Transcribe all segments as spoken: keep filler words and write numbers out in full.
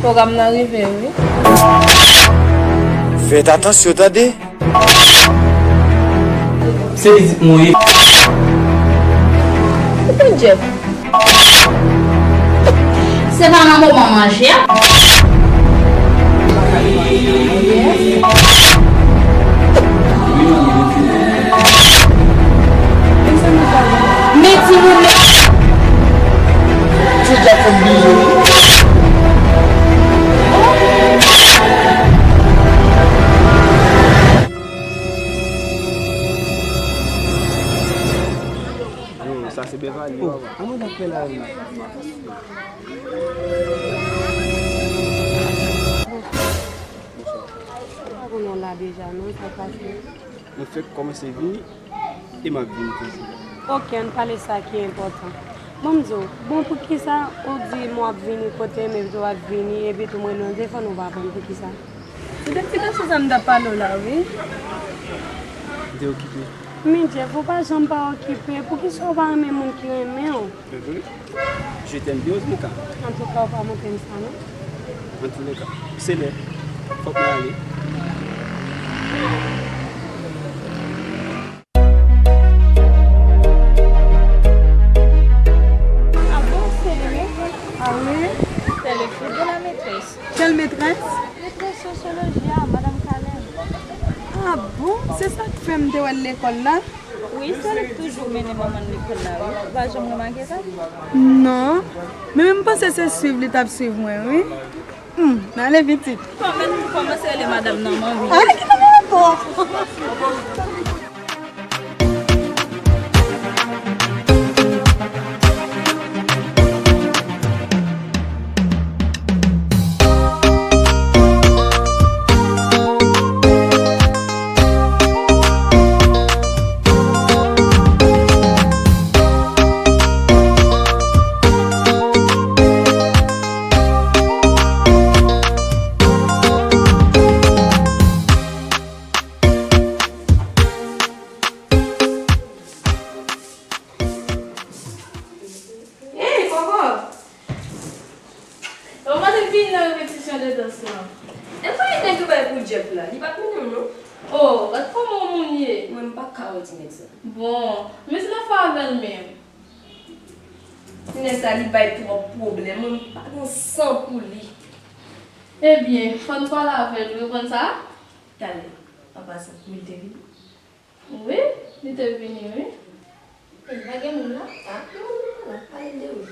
Pwogram nan rive, wi. Fèt atansyon, tande! Se pitit mwen wi. Ou konn Jeff? Se pa nan moman manje a? Men timoun yo. Ti Jack fè m bliye wi. Yo, sa se Beverly, papa. An mwen t ap fè la wi. Ou pa konnen w la deja non, sa k pase? Mwen fèk kòmanse vini e m ap vini toujou. Oke, ann pale sa ki enpòtan. Ban m di w, bon, poukisa ou di m w ap vini kote m epi tou w ap vini epi tou m rele w nan telefòn ou pa pran, poukisa? Se de ti gason sa m t ap pale w la wi. Ou te okipe. Men Jeff, ou pa janm pa okipe. Poukisa ou pa renmen moun ki renmen w? Bebe, je t'aime bien, Osmika. Antouka, ou pa montre m sa non. Antouleka, se lè. Fòk mwen ale. Ah bon, se li menm? Ah wi. C'est le fils de la maîtresse. Quelle maîtresse? Maîtresse sociologie a, Madame Caleb. Ah bon? Se sa k fè m te wè l lekòl la? Wi, se li k toujou mennen manman l lekòl la, wi. Ou pa janm remake sa? Non. Men m panse se swiv li t ap swiv mwen, wi. Hmm, n ale pitit. Kòman, kòman se rele madanm nan, manmi? Ah, kite m ankò. Hey, Koko! Ou pa te vin nan repetisyon de dans lan? E pa yon nèg yo bay pou Jeff la, li pa t mennen m non. Oh, gad kòman yon moun ye. Mwen, m pa ka wè ti nèg sa. Bon, men se nan fè avè l menm. Ti nèg sa, li bay twòp pwoblèm, mwen, m pa gen san pou li. Ebyen, fò n pale avè l, wi, ou konn sa? Talè, an pasan, pou li te vini. Wi, li te vini, wi. E, pa gen moun la? Ah, non, li pa la. Pale de ou.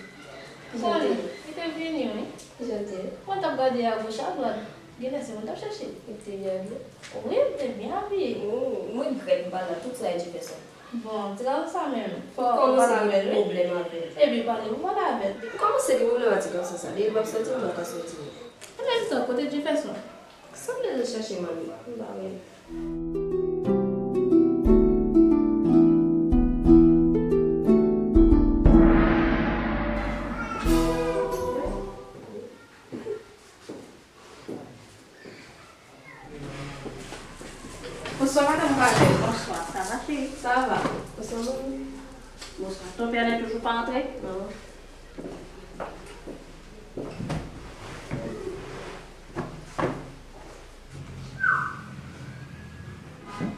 Sòli, li te vini, wi. Kijan l te ye? Mwen t ap gade a goch, a dwat. Genlè se mwen t ap chèche. Li te byen abiye? Wi, li te byen abiye. Oh, mwen regrèt m pa la. Tout sa e Jefferson. Bon, ti gason sa menm. Fò ou pale avè l, wi. Kòmanse gen pwoblèm avè l. Ebyen, pale, ou pale avè l. Kòmanse gen pwoblèm ak ti gason sa. Depi l p ap sòti, m p ap ka sòti. Anmenmtan, kote Jefferson? Sanble l chache manmi, m pa wè l. Bonswa, madanm Kalèb. Bonswa, sa va, cheri? Sa va. Bonswa, manmi. Bonswa. Ton Pè Alè toujou pa antre? Non.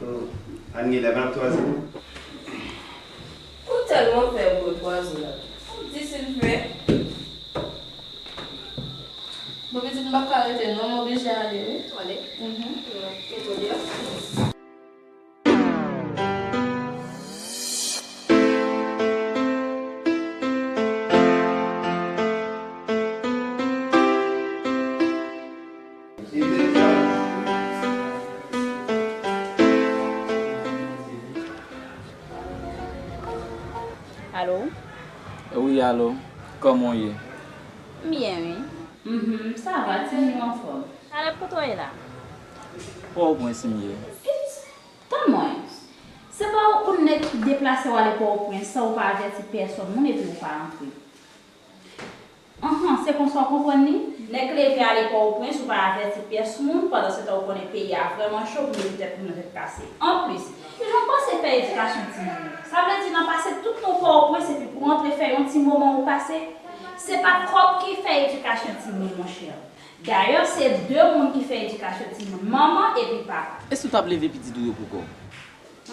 Oh, Ann genlè pa ap twaze non. Ou tèlman fè bro twaze la. Ou di silvouplè. Bon, pitit, m p ap ka rete non, m oblije ale, wi. Ale? Mhm. Mete w deyò. Alo? Wi, alo. Kòman w ye? M byen, wi. Mhm, sa va, timoun yo anfòm. Alè, kote w ye la? Pòtoprens m ye. Tann mwen. Se pa ou nèg ki deplase w ale Pòtoprens san ou pa avèti pèsonn moun epi ou pa antre. Anhan, se konsa w konprann li? Nèg leve ale Pòtoprens, ou pa avèti pyès moun, pandan se tan ou konnen peyi a vrèman cho pou mete tèt moun nan tèt kase. Anplis, kijan w panse fè edikasyon timoun yo? Sa vle di nan pase tout tan w Pòtoprens epi pou w antre fè yon ti moman ou pase? Se pa kòb ki fè edikasyon timoun, monchè. Dayè, se de moun ki fè edikasyon timoun, manman epi papa. Èske w t ap leve pitit ou yo pou kò w?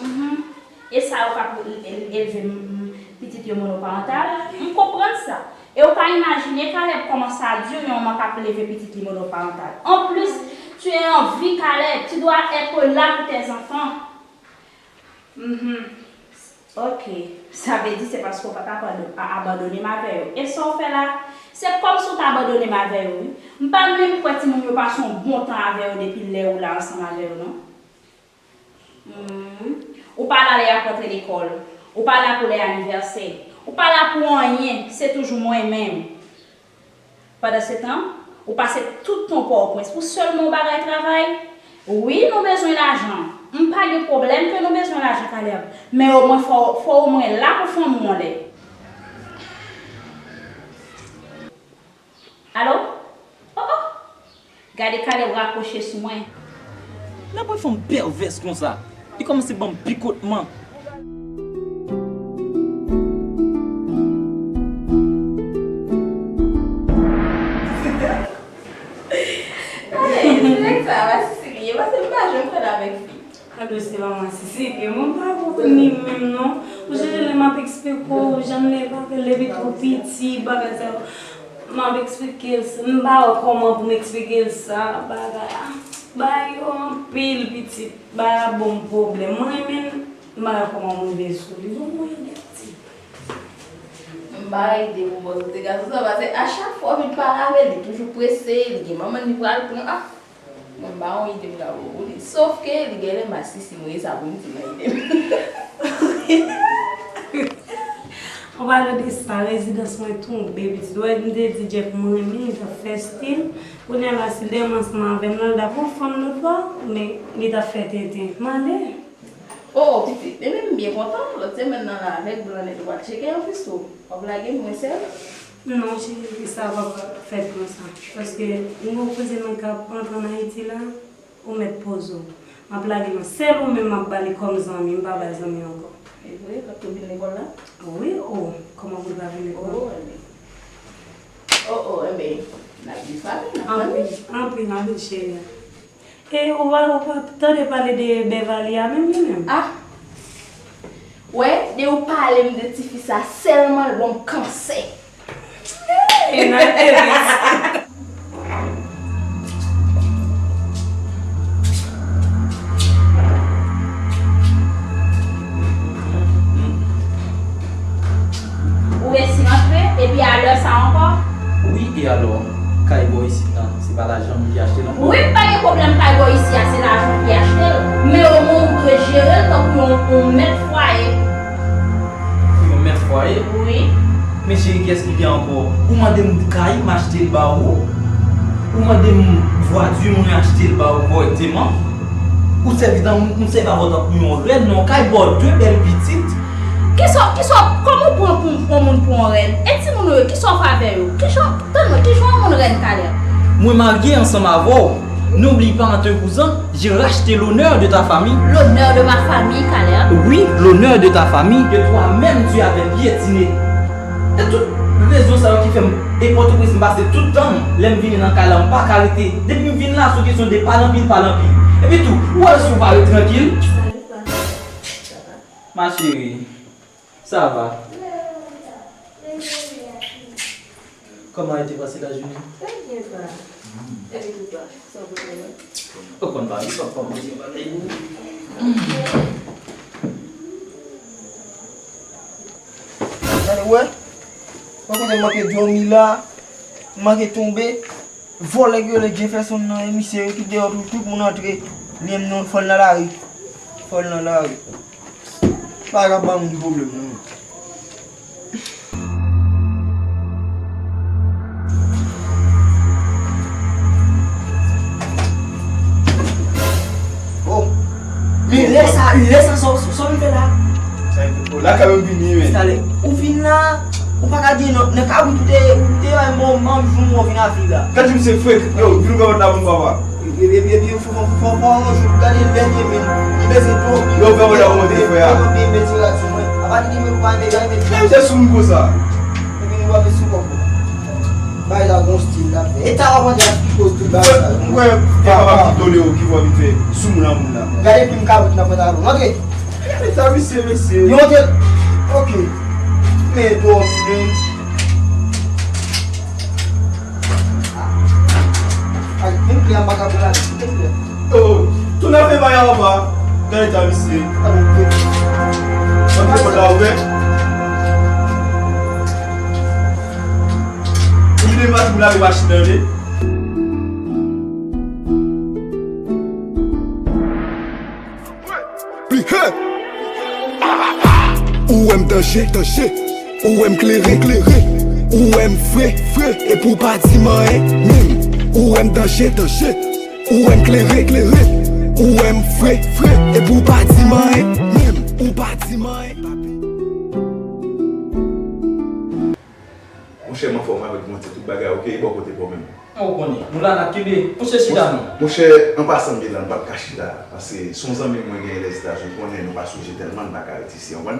Mhm. E sa yo k ap el- el- elve m- m- pitit yo monoparantal? M konprann sa. E w ka imajine, Caleb, kòman sa di yon manman k ap leve pitit li monoparantal. Anplis, tu es en vie, Caleb, tu dois être là pour tes enfants. Mhm. Ok. Sa vle di se paske w pa t ap ado- a- abandone m avè yo. E sa w fè la? Se kòmsi w t abandone m avè yo, wi. M pa menm kwè timoun yo pase yon bon tan avè yo depi lè ou la ansanm avè yo, non. Hmm. Ou pa la lè y ap rantre lekòl. Ou pa la pou lè anivèsè. Ou pa la pou anyen. Se toujou mwen menm. Pandansetan, ou pase tout tan w Pòtoprens pou sèlman yon bagay travay. Wi, nou bezwen lajan. M pa gen pwoblèm ke nou bezwen lajan, Caleb. Men omwen fò, fò omwen la pou fanmi w yon lè. Alo? Oh, oh! Gade Caleb rakwoche sou mwen. Nan pwen fanm pèvès konsa. Li kòmanse ban m pikotman. Hey, se nèg sa, masisi li ye, paske m pa janm pran avèk fi. Ado se pa masisi li ye, mwen pa konprann li menm non. Ou sonje lè m ap eksplike w, jan m leve avè l depi tou piti, bagay sa yo. M ap eksplike l sa, m pa wè kòman pou m eksplike l sa, bagay a. Bagay yo anpil, pitit. Bagay la ban m pwoblèm. Mwen menm, m pa wè kòman m rive sou li. Bon, mwen ede pitit. M pa rete pou bò kote gason sa, paske a chak fwa w vin pale avè l, li toujou prese, li gen manman l li pral pran. Ah, mwen m pa yon ide m ka ba w pou li. Sòf ke li genlè masisi mwen, e sa pou m di nan ide m. An palan de sa, rezidans mwen tonbe, pitit. Ou wè, m te di Jeff mwen renmen, li t ap fè stil. Kounye a la, si l te renmen ansanm avè m, l al dakò fanm lòt bò, men li t ap fè tenten. M ale. Oh, pitit, men men m byen kontan. Lòt semèn nan la, avèk Blanèt, ou pral tcheke anplis tou. W ap lage m, mwen sèl? Non, cheri, sa p ap fèt konsa. Paske m gon kouzin mwen k ap antre ann Ayiti la, ou mèt poze w. M ap lage l, non. Sèl ou menm m ap ba li kòm zanmi, m pa ba l zanmi ankò. E vre, l ap tou vin lekòl la? Wi, oh, kòman pou l pa vin lekòl? Oh, enben. Oh, oh, enben, n ap vin fanmi, n ap fanmi. Anpil, anpil, anpil, cheri. E ou pa, ou pa tande pale de Beverly a menm li menm? Ah! Wè, de ou pale m de tifi sa sèlman l ban m kansè. E nan tenis. Ou resi rantre, epi a lè sa ankò? Wi, e alò, kay bò isit lan, se pa lajan m ki achte l ankò? Wi, m pa gen pwoblèm kay bò isi a, se lajan w ki achte l. Men omwen ou dwe jere l tankou yon, yon mèt fwaye. Yon mèt fwaye? Wi. Men cheri, kiyès ki gen ankò? Ou mande m kay, m achte l ba ou. Ou mande m vwati, mwen achte l ba ou kòrèkteman. Ou sèvi tankou, ou sèvi avè w tankou yon rèn nan yon kay, ba w de bèl pitit. Kisa, kisa, kòman w pran pou, pou yon moun pou yon rèn? E timoun ou yo, kisa w fè avè yo? Kijan, tann mwen, kijan yon moun rèn, Caleb? Mwen marye ansanm avè w. N'oublie pas, en te épousant, j'ai racheté l'honneur de ta famille. L'honneur de ma famille, Caleb? Oui, l'honneur de ta famille. Et toi-même, tu avais piétiné. E tout rezon sa yo ki fè m, e Pòtoprens m pase tout tan m, lè m vini nan kay la, m pa ka rete. Depi m vin la, se yon kesyon de pale anpil, pale anpil. Epi tou, ou wè si w pa ret trankil. Ma chérie, ça va? Kòman a été passé la journée? Très bien, ça. Epi pou twa, sa w pote mwen? Ou konn pa, li pa fò manje bagay pou ou. Gade, wè. Wè kote m manke dòmi la, m manke tonbe. Vòlè k rele Jefferson nan, e misye yo ki deyò tou, tout moun antre. Li menm non, fò l nan lari. Fò l nan lari. Pa ka ba moun pwoblèm, non. Oh. Men lè sa, lè sa, sa, sa, sa w vin fè la? Sa, oh, lakay mwen vini, men. Talè, ou vin la, ou pa ka di non, nan kabrit ou te, ou te bay mò, manm jou mò vin a fi la. Gad misye frek, yo, vin ouvè pòt la pou m, papa. Epi, epi, epi, fò, fò, fò, fò, yon jou, gade lè l ye, men. Li bezwen twò. Yo, ouvè pòt la pou mwen, frè a. Yo, yo, yo, mete la sou mwen. Apa li di, men, ou pa renmen, renmen. Lè misye sou m konsa. Epi, nou pa met sou kòb ou. E ta w ap antre ak ki koz tout bagay sa yo? Mwen, mwen, e pa pa ki tole yo ki fò vin fè sou moun an moun nan. Gade fim kabrit nan pantalon. Antre. Gade sa, misye, mesye. Yo antre. Ok. Men dòmi, men. Ay, vin kle an baka pou la, vin kle. Oh, tou nan fè bay anba. Gade ta misye. Antre pòt la ouvè. Ou vin mati pou lave machin nan, wi. Pli he. Ou wè m danje, danje. Ou wè m klere, klere. Ou wè m fre, fre. Epi w pa di m anyen, menm. Ou wè m danje, danje. Ou wè m klere, klere. Ou wè m fre, fre. Epi w pa di m anyen, menm. Ou pa di m anyen. Monchè, m anfòm avèk Bondye, tout bagay ok, e bò kote pa w menm? Ou konnen, nou la n ap kenbe. Monchè, chita non. Monchè, an pasan m ye la, m p ap ka chita, paske se yon zanmi mwen genyen Lèzetazini, ou konnen nou pa sou je tèlman, n pa ka ret isi, w konprann?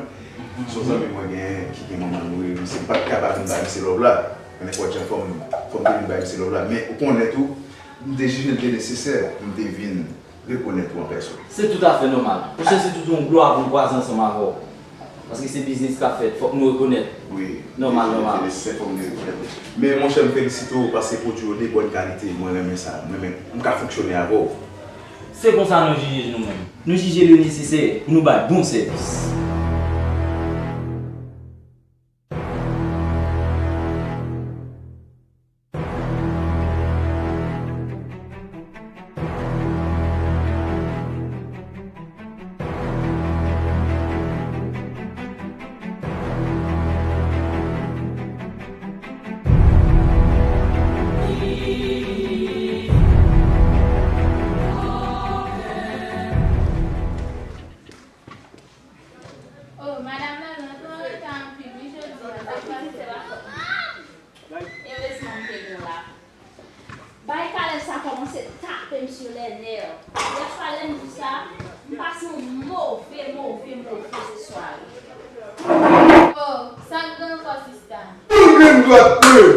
Se yon zanmi mwen genyen ki gen manman nouri misye, m pa t ka pa vin bay misye love la, men nenpòt jan fò m, fò m te vin bay misye love la, men ou konnen tou, m te jije l te nesesè pou m te vin rekonèt ou an pèsòn. Se toutafè nòmal. Monchè, se tout yon glwa pou m kwaze ansanm avè w. Paske se biznis k ap fèt, fòk nou rekonèt. Wi. Nòmal, nòmal. Se nesesè, fòk nou rekonèt. Men, monchè, m felisite w paske pwodui w de bòn kalite. Mwen renmen sa. Mwen renmen, m ka fonksyone avè w. Se konsa nou jije nou menm. Nou jije li nesesè pou nou bay bon sèvis. Oh, madanm nan, nou antre an reta anpil, wi, jodi a. Sa k pase, se pa fòt mwen. Erezman m te gen w la. Bagay Caleb sa kòmanse tape m sou lè nè. Yèswa lè m di w sa, m pase yon move, move, move sware. Oh, sa k gen ankò, sista? Boul grenn dwat mwen!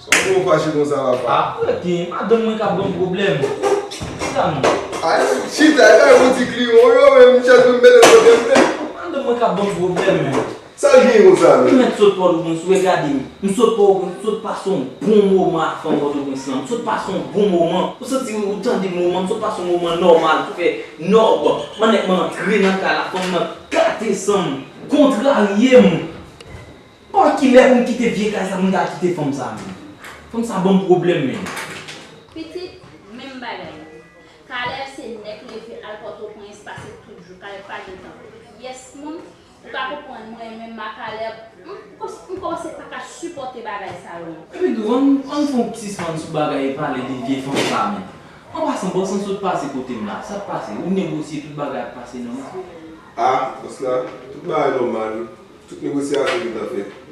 Sa w fè w fache konsa, papa? Ah, rete, madanm mwen k ap ban m pwoblèm. Chita non. Ay, chita, e pa yon ti kliyon, yo, men m chèche m mete kote m vle. Madanm mwen k ap ban m pwoblèm, men. Sa l genyen konsa, menm? M mèt sot Pòtoprens, ou gade m. M sot Pòtoprens, m sot pase yon bon moman ak fanm Pòtoprens lan. M sot pase yon bon moman. Ou santi, ou tande moman, m sot pase yon moman nòmal, tou fè nòb. Mwen nèk mwen antre nan kay la, fanm nan gate san m, kontrarye m. Bon, kilè pou m kite vye kay sa, pou m ta kite fanm sa menm? Fanm sa ban m pwoblèm menm. Pitit, menm bagay. Caleb se nèk leve al Pòtoprens pase tout jou. Caleb pa gen tan. Pyès moun, ou ka konprann mwen menm ma Caleb, m, m kòmanse pa ka sipòte bagay sa yo. Epi tou, ann, ann fè yon ti sispann sou bagay e pale de vye fanm sa menm. An pasan, bòs lan sot pase kote m la. Sa k pase? Ou negosye, tout bagay ap pase nòmal? Ah, bòs la, tout bagay nòmal. Tout negosyasyon gentan fèt.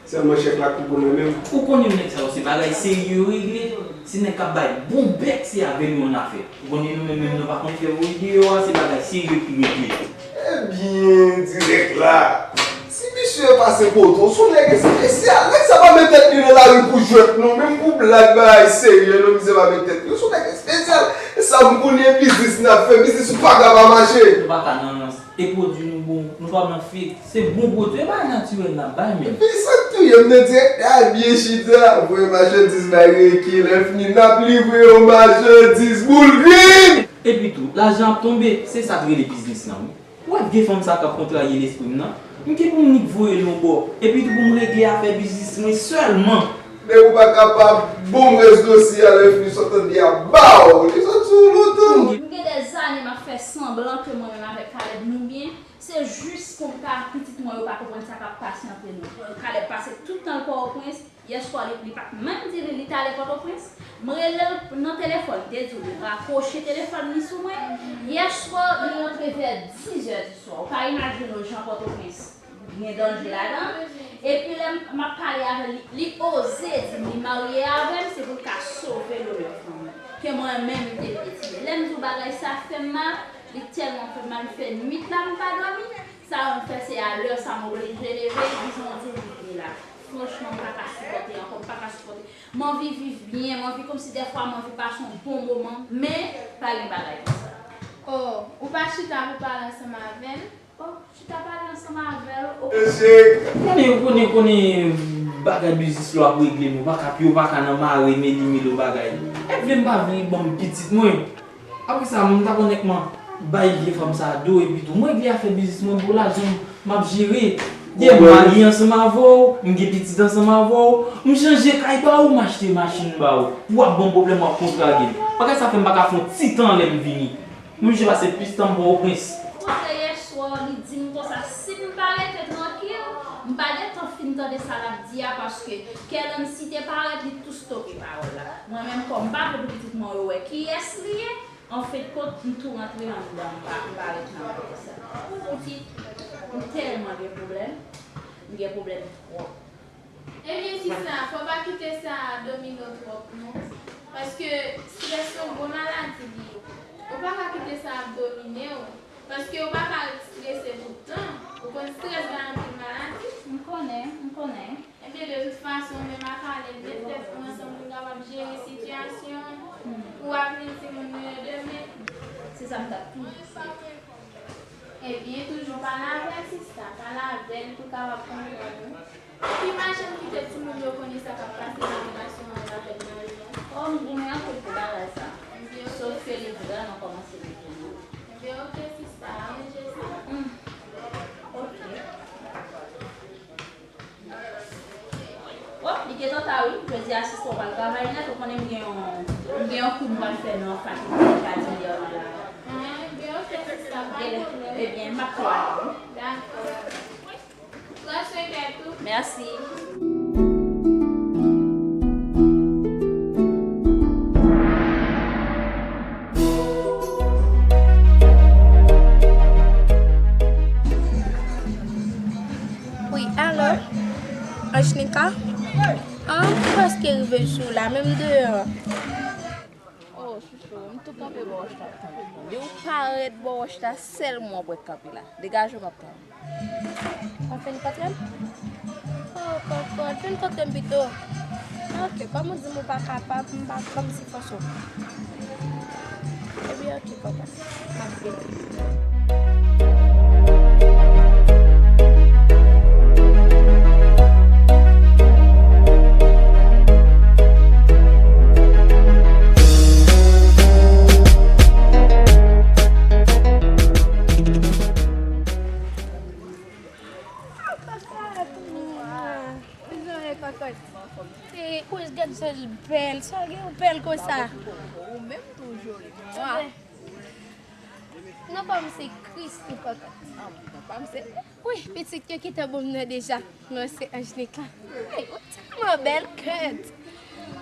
Sèlman chèk la k pou pou mwen menm. Ou konnen nèg sa yo se bagay serye yo regle. Se nèg k ap bay bon bèk, se avè nou ann afè. Ou konnen nou menm, menm nou pa konn fè videyo a, se bagay serye ki regle. Ebyen, dirèk la. Si misye pase kote w, se yon nèg espesyal. Nèg sa pa met tèt li nan lari pou jwèt non, menm pou blag, bagay serye non, misye pa met tèt li. Se yon nèg espesyal. E sa m konnen, biznis n ap fè, biznis ou pa ka pa mache. Nou pa ka nan rans. E pwodui nou bon, nou pa nan fake. Se bon pwodui, e pa natirèl n ap bay menm. Epi sa k touye m nan direktè a byen chita, voye machandiz bay reke, lè fini n ap livre yo machandiz boul grenn! Epi tou, lajan ap tonbe, se sa k rele biznis lan wi. Ou wè vye fanm sa k ap kontrarye lespri m nan? M gen pou m nik voye l yon bò, epi tou pou m regle afè biznis mwen sèlman. Nèg ou pa kapab, bon m rès dosye a lè fini sa w tande a ba w, li sot sou w lontan. M gen dèzane m ap fè sanblan ke mwen menm avèk Caleb nou byen, se jis pou m ka, pitit mwen yo pa konprann sa k ap pase antre nou. Caleb pase tout tan l Pòtoprens, yèswa li, li pa t menm di li, li t ale Pòtoprens. M rele l nan telefòn, li te di w li rakwoche telefòn li sou mwen. Yèswa li rantre vè dizè di swa. Ou ka imajine w jan Pòtoprens gen danje ladan. Epi lè m, m ap pale avè l, li, li oze di m li marye avè m, se pou l ka sove lonè fanmi ke mwen menm m te pietine. Lè m di w bagay sa fè m mal, li tèlman fè m mal, m fè nwit la m pa dòmi. Sa yo m fè se a lè sa m oblije leve, dizon di m vini la. Franchman, m pa ka sipòte ankò, m pa ka sipòte. M anvi viv byen, m anvi kòmsi dèfwa m anvi pase yon bon moman, men pa gen bagay konsa. Oh, ou pa chita pou pale ansanm avè l? Oh, chita pale ansanm avè l, oh. Konnen, konnen, konnen bagay biznis yo ap regle, nou pa ka, yo pa ka nan mare, meli, melo bagay. Evlin pa vle ban m pitit mwen. Apre sa, m ta konn nèk man bay vye fanm sa do, epi tou, m regle afè biznis mwen pou lajan m ap jere. Yè m marye ansanm avè w, m gen pitit ansanm avè w, m chanje kay ba ou, m achte machin ba ou. Pou w ap ban m pwoblèm, w ap kontrage m. Bagay sa fè m pa ka fè yon ti tan lè m vini. Mwen, m pase plis tan m Pòtoprens. Kontre yèswa, li di m konsa, si m pa rete trankil, m pa gentan fin tande sa l ap di a, paske Kèlens te parèt, li tou stoke pawòl la. Mwen menm, kòm m pa vle pou pitit mwen yo wè kiyès li ye, anfendkont, m tou rantre anndan, m pa, m pa ret nan kote sa. Pitit, m tèlman gen pwoblèm, m gen pwoblèm twòp. Ebyen, sista, fò w pa kite sa domine w twòp, non. Paske estrès se yon gwo maladi li ye. Ou pa ka kite sa ap domine w. Paske ou pa ka ret estrese tout tan. Ou konn estrès bay anpil maladi. M konnen, m konnen. Ebyen, de tout fason, ou menm ak Alèn, met tèt nou ansanm pou n kapab jere sitiyasyon an. Hmm. Ou ak Lil timoun nou yo demen. Se sa m t ap toujou fè. Ebyen, toujou pale avè l, sista. Pale avè l pou l kapab konprann ou. Epi pa janm kite timoun yo konnen sa k ap pase nan relasyon an avèk mari w. Oh, m goumen anpil pou bagay sa. Ebyen, oke, sista. Sof ke li vrèman kòmanse deprime. Ebyen, oke, sista, aranje sa. Hmm. Oke. Oh, li gentan ta wi. Jodi a, sista, w pral travay nèt. Ou konnen m gen yon, m gen yon kou m pral fè nan fakilite jadinè an la. Ah, ebyen, oke, sista, pa gen pwoblèm. Ebyen, m ap travay. Dakò. Pran swen tèt ou. Mèsi. Wi, alo? Anjnika? Ah, m prèske rive sou la, menm deyò. Oh, chouchou, m tou kanpe bò wòch la ap tann ou. Depi w parèt bò wòch la, sèlman w ap wè k kanpe la. Degaje w, m ap tann ou. W ap vin kontre m? Oh, kòkòt, vin kontre m pito. Ok, kòm ou di m ou pa kapab, m pa kòmsi fòse w. Ebyen, ok, kòkòt. M ap vini. Kòkòt! Mwa! Jan e kòkòt! E, kòz gad jan l bèl, sa gen yon bèl konsa. Ou menm tou joli. Mwa! Non pa m se Christy kòkòt. Ah, non pa m se. Wi, pitit yo kite bon m nan deja. Non, se Anjnika. Ey, ou tèlman bèl kèt.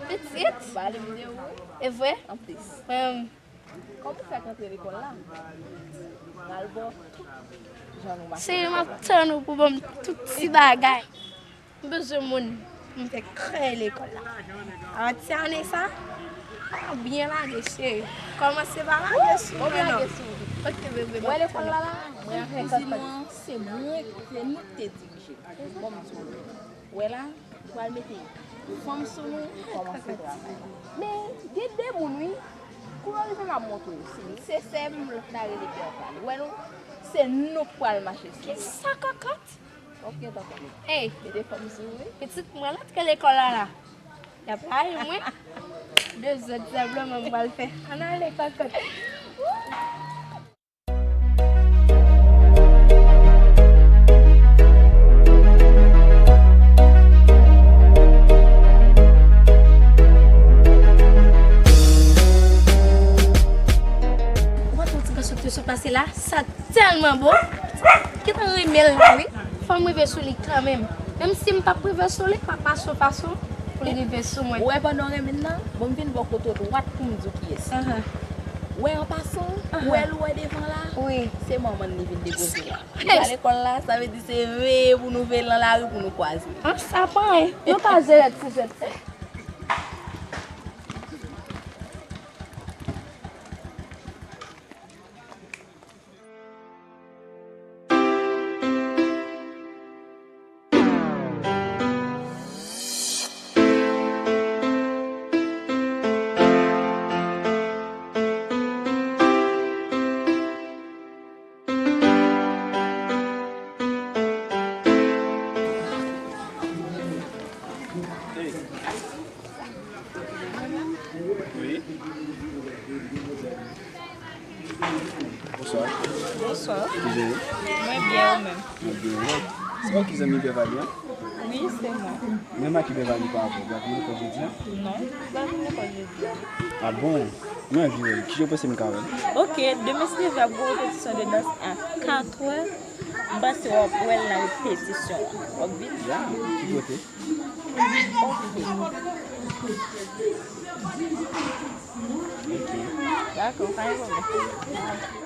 Pitit. Pale m de ou. E vre? Anplis. Em. Kòman w fè k antre lekòl la? Pral ba w tout jan nou mache. Cheri, m ap tann ou pou ban m tout ti bagay. M bezwen moun m fè kreye lekòl la. Avan ti ane sa, m ap byen lage, cheri. Kòmanse pa lage sou mwen, non. Ok, bebe, m ap tann ou. Wè lekòl la la, mwen ak kouzin ou an, se mwen, se nou k te dirije. Bon, m di w, wè la, nou pral mete fanm sou nou, nou kòmanse travay. Men, gen de moun, wi, kou yo rive m ap montre w, se li, se sè m, lòt la rele Berta. Ou wè nou, se nou k pral mache sou yo. Kisa kòkòt? Ok, tonton. Ey! Mete fanm sou ou, wi. Pitit mwen antre lekòl la la. Y ap rayi mwen. Dezòd senpleman m pral fè. Ann ale kòkòt. Ou pa t wè ti kachòt yo sot pase la? Sa tèlman bo. Gentan renmen l la, wi. Fò m rive sou li kanmenm. Menm si m p ap rive sou li, m ap pase yon fason pou l rive sou mwen. Ou wè pandan w renmen l la, bon, m vin bò kote w dwat pou m di w kiyès. Ahan. Ou wè an pasan, ou wè l ou wè devan la, wi, se manman l li vin depoze la. Li pa lekòl la, sa vle di se veye pou nou veye l nan lari pou nou kwaze. An, sa pa anyen. Nou ka jere ti jwèt. Bonswa. Bonswa. Kijan w ye? Mwen byen, ou menm? Mwen byen, wi. Se ou ki zanmi Beverly an? Wi, se mwen. Mwen make Beverly pa avè w. Ou pa vin lekòl jodi a? Non, m pa vin lekòl jodi a. Ah bon? Mwen anvi wè l. Kijan w panse m ka wè l? Ok, demen si Dye vle ap gen repetisyon de dans a katrè. M panse w ap wè l nan repetisyon an. W ap vin? Ya, ki kote? Ok. Ok. Dakò, pa gen pwoblèm.